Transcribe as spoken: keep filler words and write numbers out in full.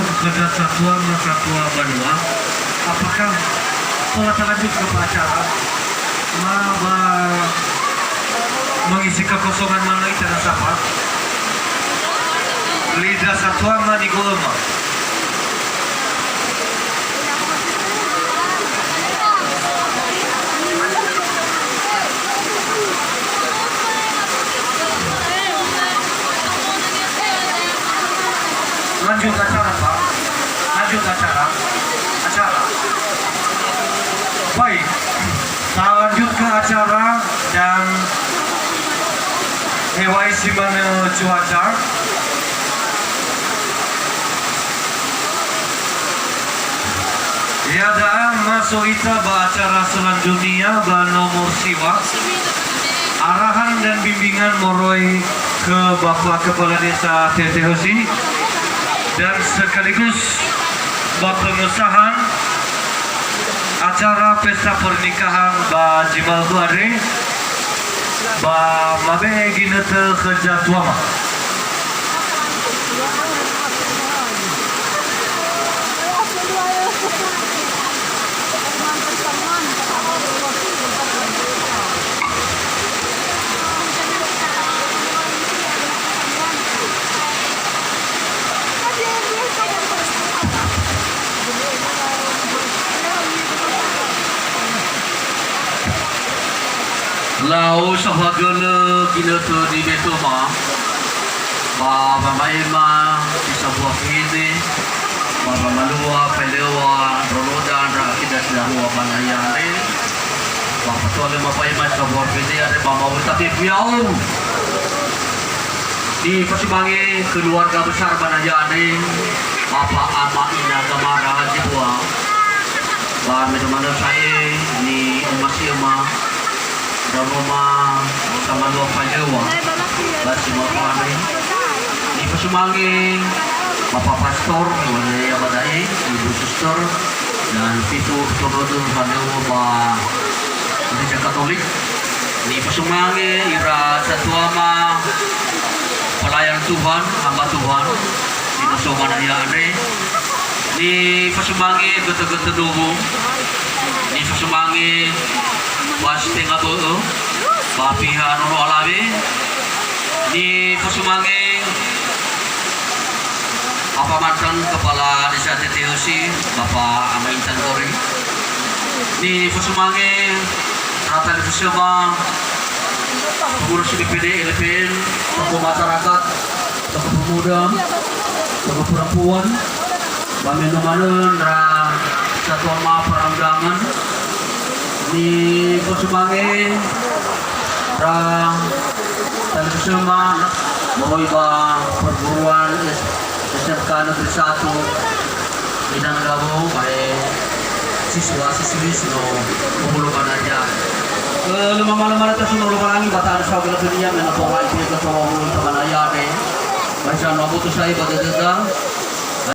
Kepada satuan ma satua banua, apakah telah terlanjut ke acara? Ma ba mengisi kekosongan mana ita nasapa? Lidah satuan ma nigo'ö ma. Lanjut acara, Pak. Lanjut acara. Acara. Baik. Kita lanjut ke acara dan hewai si manö cuaca. Ya, da'a, masuk ita ba acara selanjutnya, ba nomor siwa. Arahan dan bimbingan moroi ke Bapak Kepala Desa Tetehosi dan sekaligus ba pengesahan acara pesta pernikahan ba Jimalgu andre, ba mabe'e ginötö khö Zatuama. Lau saohagölö ginötö di Betoma, ba wama'ema si sambua fehede, ba wamalua faelewa ndroloda ndra akida si darua ba nahia andre, ba fatua lö mafa'ema si sambua fehede andre ba mawöta fefu ya'o. Nifasumange keluarga besar ba nahia andre, Bapa, Ama, Ina, Gamara, Hajibua, ba me manö sa'ae ni'omasi'ö ma Ndraono ma samalua faelewa ba si ma'ökhö andre. Nifasumange Bapak Pastor, mulai ba da'e, Ibu Suster, dan fitu ketua faelewa ba Gereja Katolik. Nifasumange ira satuama pelayan Tuhan, hamba Tuhan, si no so ba nahia andre. Nifasumange götö-götö ndraono. Nifasumange ba si tenga bö'ö, ba pihak nono alawe. Nifasumange Bapak mantan Kepala Desa Tetehosi, Bapak Ama Intan Gori. Nifasumange ira talifusöma pengurus B P D, L P M, tokoh masyarakat, tokoh pemuda, tokoh perempuan, ba me manö ndra satuama para undangan. Nifasumange ira talifusöma moroi ba perguruan S-, S M K Negeri Satu Medan Gawo, bae siswa-siswi si no umulo ba nahia. Eh, lö mamala-mala tasuna Lowalangi ba ta'ala saohagölö khönia, me na tola ite ke tola umulo ba nahia andre. Ba heza no aboto sa'ae ba dödöda.